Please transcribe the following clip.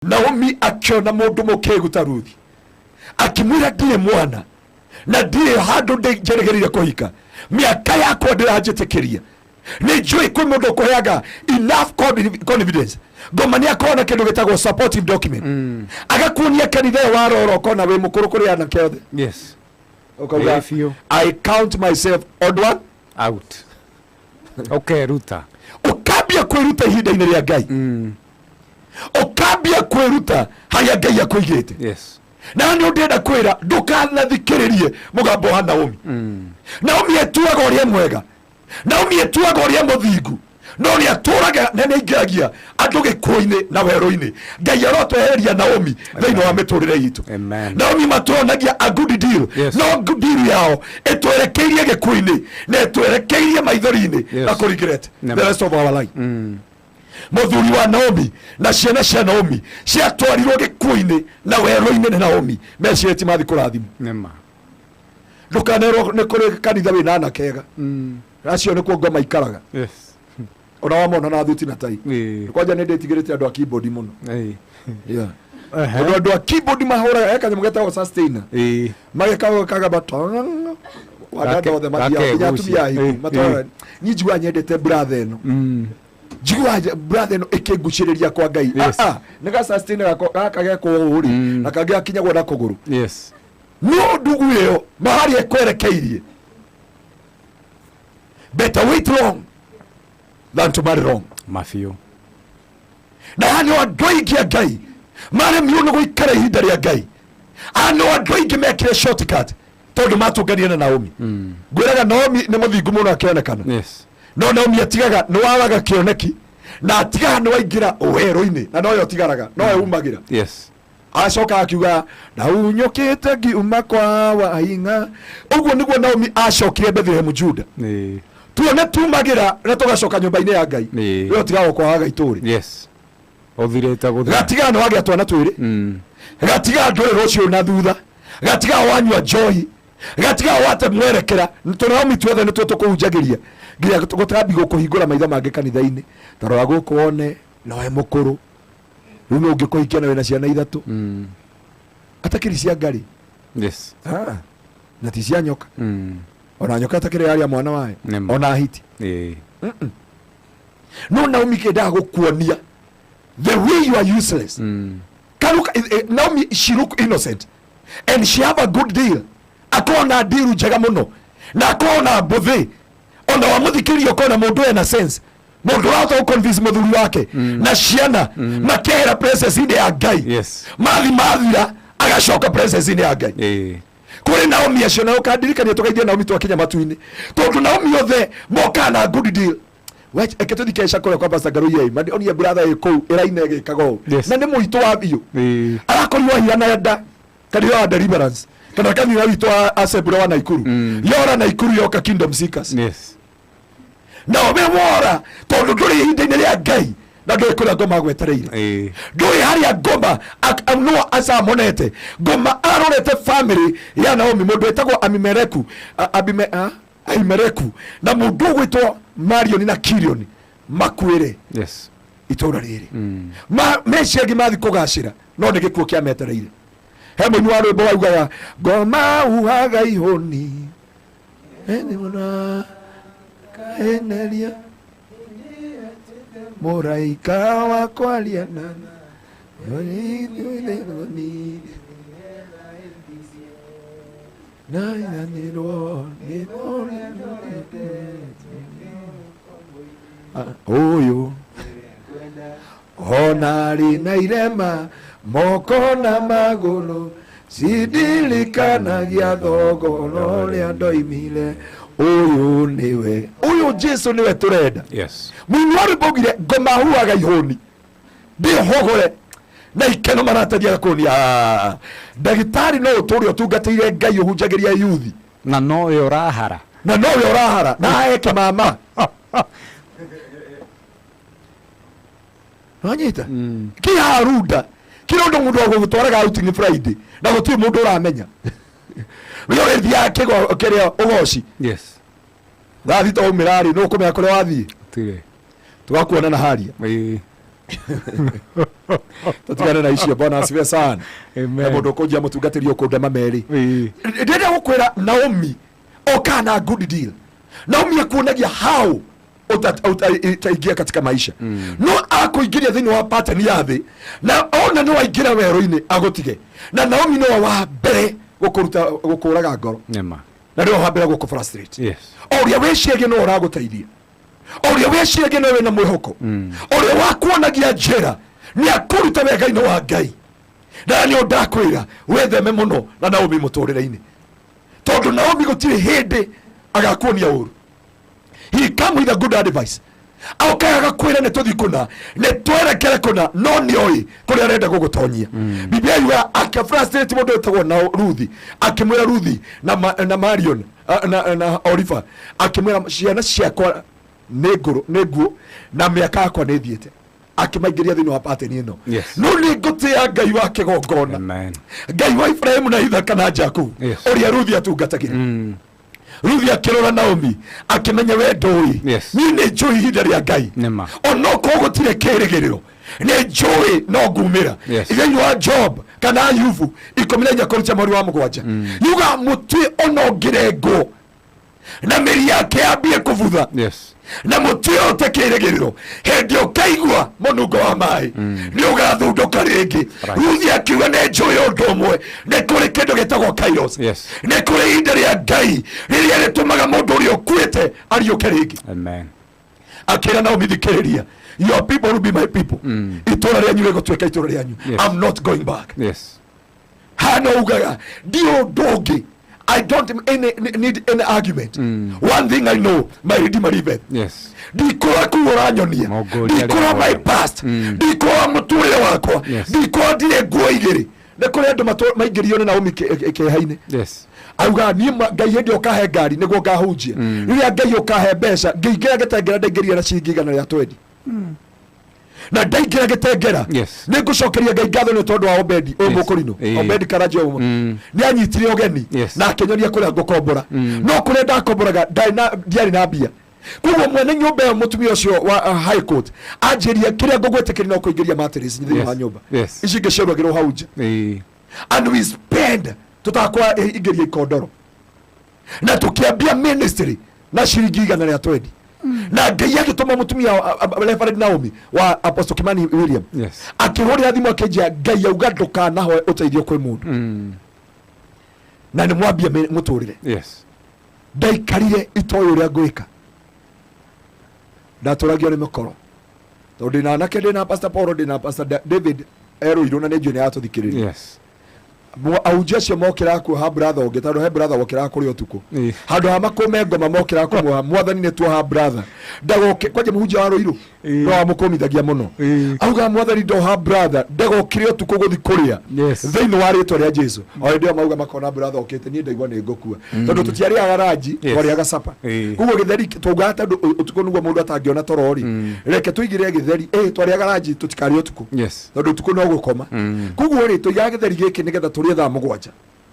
Naomi akĩona mũndũ mũkĩgu ta Ruthi, akĩmwĩra, ndirĩ mwana na ndirĩ handũ njĩrĩgĩrĩire kũhika, mĩaka yakwa ndĩranjĩtĩkĩria. Nĩ njũĩ kwĩ mũndũ ũkũheaga enough confidence. Ngoma nĩ akorwo na kĩndũ gĩtagwo supportive document, agakuonia kanitha ĩyo warora ũkona wĩ mũkũrũ kũrĩ anake othe. Ũkauga, Ĩĩ biũ. "I count myself odd one out." Ũkeruta. Ũkambia kwĩruta ihinda-inĩ rĩa Ngai, ũkambia kwĩruta harĩa Ngai akũigĩte. Na nĩ ũndĩenda kwĩra, ndũkanathikĩrĩrie mũgambo wa Naomi. Naomi etuaga ũrĩa mwega, Naomi etuaga ũrĩa mũthingu, no nĩ atũraga na nĩ aingĩragia andũ gĩkuũ-inĩ na werũ-inĩ. Ngai arotwehereria Naomi thĩinĩ wa mĩtũrĩre itũ. Amen. Naomi matuonagia a good deal, no good deal yao ĩtwerekeirie gĩkuũ-inĩ na ĩtwerekeirie maithori-inĩ na kũ regret the rest of our life. Mũthuri wa Naomi na ciana cia Naomi ciatwarirwo gĩkuũ-inĩ na werũ-inĩ nĩ Naomi mecirĩtie mathi kũrathimwo. Nĩma. Ndũkanerwo nĩ kũrĩ kanitha wĩna anake ega, acio nĩkuo ngoma ikaraga. Ona wamona na thuti na tai. Kwanja nĩ ndĩtigĩrĩte andũ a keyboard mũno. Tondũ andũ a keyboard mahũraga he kanyamũ getagwo sustainer, magekaga wadada othe mathiaga nginya atumia ahiku matwaraga. Niĩ njiguaga nyendete brother ĩno, njiguaga brother ĩno ĩkĩngucĩrĩria kwa Ngai. Ah, ah, nĩ ga sustainer gaka gekwo ũũ rĩ, na kangĩ gakinyagwo na kũgũrũ. No ndugu ĩyo maharĩa ĩkwerekeirie, better wait long than to marry wrong. Mabiũ. Na aya nĩ andũ aingĩ a Ngai maremirwo nĩ gũikara ihinda rĩa Ngai. Aya nĩ andũ aingĩ mekire shortcut tondũ matũnganire na Naomi. Ngwĩraga Naomi nĩ mũthingu mũno akĩonekana. No Naomi atigaga nĩ waraga kĩoneki na atigaga nĩ waingĩra werũ-inĩ, na noyo ũtigaraga nowe umagĩra. Acoka akiuga, "Ndaunyũkĩte ngiuma kwa Waing'a." Ũguo nĩguo Naomi acokire Bethlehem Juda. Tuone tumagĩra na tũgacoka nyũmba-inĩ ya Ngai. We ũtigagwo kwa waga itũrĩ. Ũthirĩte gũthira. Gatigaga nĩ wagĩa twana twĩrĩ, gatigaga ndũrĩ rũciũ na thutha, gatigaga wanyua njohi, gatigaga wate mwerekera. Tũnaomi tuothe nĩtuo tũkũhunjagĩria nginya gũtambi gũkũhingũra maitho mangĩ kanitha-inĩ. Tarora gũkũ wone nowe mũkũrũ rĩu nĩ ũngĩkũhikia na wĩna ciana ithatũ, atakĩrĩ cia ngarĩ. Ah, na ti cia nyoka. Ona nyoka ĩtakĩrĩ yaria mwana wayo. Nĩma. Ona hiti. No Naomi kĩendaga gũkuonia the way you are useless. Karuka, Naomi, she look innocent and she have a good deal, akona deal njega mũno na akona mbũthĩ. Ona wamũthikĩria ũkona mũndũ ena sense, mũndũ ũrahota gũconvince mũthuri wake na ciana makehera presence-inĩ ya Ngai. Mathi mathira agacoka presence-inĩ ya Ngai. Kũrĩ Naomi acio na ũkandirikania tũgeithie Naomi twakinya matu-inĩ, tondũ Naomi othe mokaga na good deal. We, eke tũthiĩ kesha kũrĩa kwa Pastor Ngaruiya, mandi onie brother ĩ kũu ĩraina ĩgĩkaga ũũ. Na nĩ mũitũ wa biũ. Arakorirwo ahirana nda kanitha wa Deliverance kana kanitha witũ wa Assembly wa Naikuru. Yora Naikuru yoka Kingdom Seekers. Na we wora tondũ ndũrĩ ihinda-inĩ rĩa Ngai na ndũĩ kũrĩa ngoma gwetereire. Ndũĩ harĩa ngoma no acamonete ngoma arorete family ya Naomi, mũndũ wĩtagwo Abimereku, Ahimereku na mũndũ ũgwĩtwo Marioni na Kilioni makuĩre itũra rĩrĩ. Meciagia mathi kũgacĩra, no nĩ gĩkuũ kĩametereire. He mũini wa rwĩmbo waugaga, "Ngoma uhaga ihũni ene mũno kaeneria mũraika wa kwaria na naiganĩrwo nĩ ũyũ ona arĩ na irema moko na magũrũ, cindirikanagia thogora ũrĩa ndoimire. Ũyũ nĩwe, ũyũ Jesu nĩwe tũrenda. Mũini wa rwĩmbo augire, "Ngoma huaga ihũni ndĩhogore na ikeno maratathi agakuonia." Ah, ndagĩtarĩ, no ũtũre ũtungatĩire Ngai, ũhunjagĩria yuthi, na nowe ũrahara. Na nowe ũrahara na eke mama wanyita kĩharunda kĩrĩ ũndũ mũndũ agũgũtwaraga outing Friday na gũtirĩ mũndũ ũramenya we ũrĩthiaga kĩrĩa ũgoci. Thaa 6 waumĩra rĩ, nĩ ũkũmenya kũrĩa wathiĩ. Tirĩ. Tũgakuona na haria. Tũtigane na icio. Bwana asifiwe sana. Amen. Na mũndũ ũkũnjia mũtungatĩri ũkũndema merĩ. Ndĩrenda gũkwĩra, Naomi okaga na good deal. Naomi akuonagia how utaingia katika maisha, no akũingĩria thĩinĩ wa pattern ya thĩ, na ona nĩ waingĩra werũ-inĩ agũtige. Na Naomi nĩwe wa mbere gũkũruta, gũkũraga ngoro. Nĩma. Na nĩwe wa mbere gũkũ frustrate. O ũrĩa wĩciragia nĩwe ũragũteithia, o ũrĩa wĩciragia nĩwe wĩna mwĩhoko, o ũrĩa wakuonagia njĩra nĩ akũruta wega-inĩ wa Ngai. Na nĩ ndakwĩra wĩtheme mũno na Naomi mũtũrĩre-inĩ, tondũ Naomi gũtirĩ hĩndĩ agakuonia ũru. He come with a good advice, oka agakwĩra nĩ tũthi kũna, nĩ twerekere kũna, no nĩ oĩ kũrĩa arenda gũgũtonyia. Biblia yuga akĩfrustrate mũndũ wĩtagwo na Ruthi, akĩmwĩra Ruthi na Marion na Oliver, akĩmwĩra ciana ciakwa nĩ ngũrũ, nĩ nguũ, na mĩaka yakwa nĩ thiĩte. Akĩmaingĩria thĩinĩ wa pattern ĩno. No nĩ ngũtĩa Ngai wa kĩgongona. Amen. Ngai wa Ibrahimu na Ithaka na Jakubu, ũrĩa Ruthi atungatagĩra. Ruthi akĩrora Naomi akĩmenya we ndũĩ. Niĩ nĩ njũĩ ihinda rĩa Ngai. Nĩma. Onokorwo gũtirĩ kĩrĩgĩrĩro, nĩ njũĩ no ngumĩra. Thĩinĩ wa Job kana Ayubu 14 kũruta mweri wa 7 yuga mũtĩ ona ũngĩrengwo na mĩri yake yambie kũbutha, na mũtĩ ũyũ ũte kĩrĩgĩrĩro, hĩndĩ ũkaigua mũnungo wa maĩ nĩ ũgathundũka rĩngĩ. Ruthi akiuga nĩ njũĩ ũndũ ũmwe, nĩ kũrĩ kĩndũ gĩtagwo kairos. Nĩ kũrĩ ihinda rĩa Ngai rĩrĩa rĩtũmaga mũndũ ũrĩa ũkuĩte ariũke rĩngĩ. Amen. Akĩra Naomi, thikĩrĩria, your people will be my people, itũra rĩanyu rĩgũtuĩka itũra rĩanyu. I'm not going back. Hana ugaga ndi ũndũ ũngĩ. I don't need any argument. One thing I know, my Redeemer liveth. Ndikũra kũu ũranyonia. Mũngũria. Ndikũra my Rĩmwe. past, ndikũra mũtũrĩre wakwa. Ndikũra ndirĩ nguo igĩrĩ. Nĩ kũrĩ andũ maingĩrio nĩ Naomi kĩeha-inĩ. Auga niĩ Ngai hĩndĩ ũkahe ngari nĩguo ngahunjia, rĩrĩa Ngai ũkahe mbeca. Ngĩingĩra gĩtengera, ndaingĩria na ciringi 120, na ndaingĩra gĩtengera, nĩ ngũcokeria Ngai ngatho nĩ tondũ wa Obedi ũyũ mũkũrinũ. Obedi Karanja ũyũ nĩ anyitire ũgeni na akĩnyonia kũrĩa ngũkombora, no kũrĩa ndakomboraga ndiarĩ na mbia. Koguo mwene nyũmba ĩyo, mũtumia ũcio wa high court, anjĩria kĩrĩa ngũgwĩtĩkĩria no kũingĩria mattress thĩinĩ wa nyũmba. Ici ingĩ ciarugagĩrwo hau nja. And we spend tutakwa ingĩria ikondoro na tukiambia ministry na ciringi 120, na Ngai agĩtũma mũtumia Reverend Naomi wa Apostle Kimani William, akĩhũrĩra thimũ akĩnjia Ngai auga ndũkanahoe ũteithio kwĩ mũndũ, na nĩ mwambia mũtũrĩre. Ndaikarire itoĩ ũrĩa ngwĩka, ndatũragio nĩ mĩkoro tondũ ndĩna anake, ndĩna Pastor Paul, ndĩna Pastor David erũirũ, na nĩ njũĩ nĩ aratũthikĩrĩria. Ahunjia acio mokĩraga kuoha brother ũngĩ, tondũ he brother wokĩraga kũrĩa ũtukũ. Handũ ha makũme ngoma mokĩraga kũmuoha. Mwathani nĩ tuoha brother ndagoke kwanja mũhunjia wa Rũirũ, no amũkũmithagia mũno. Auga mwathani ndoha brother ndagokire ũtukũ gũthi kũrĩa. Thĩinĩ wa rĩtwa rĩa Jesu, o hĩndĩ ĩyo mauga makona brother okĩte, niĩ ndaigua nĩ ngũkua, tondũ tũtiarĩaga ranji, twarĩaga sapa. Koguo gĩtheri twaugaga tondũ ũtukũ nĩguo mũndũ atangĩona toro rĩ, reke tũigĩrĩre gĩtheri. Twarĩaga ranji, tũtikarĩe ũtukũ, tondũ ũtukũ no gũkoma. Koguo rĩ, tũigaga gĩtheri gĩkĩ nĩgetha tũrĩe thaa 7.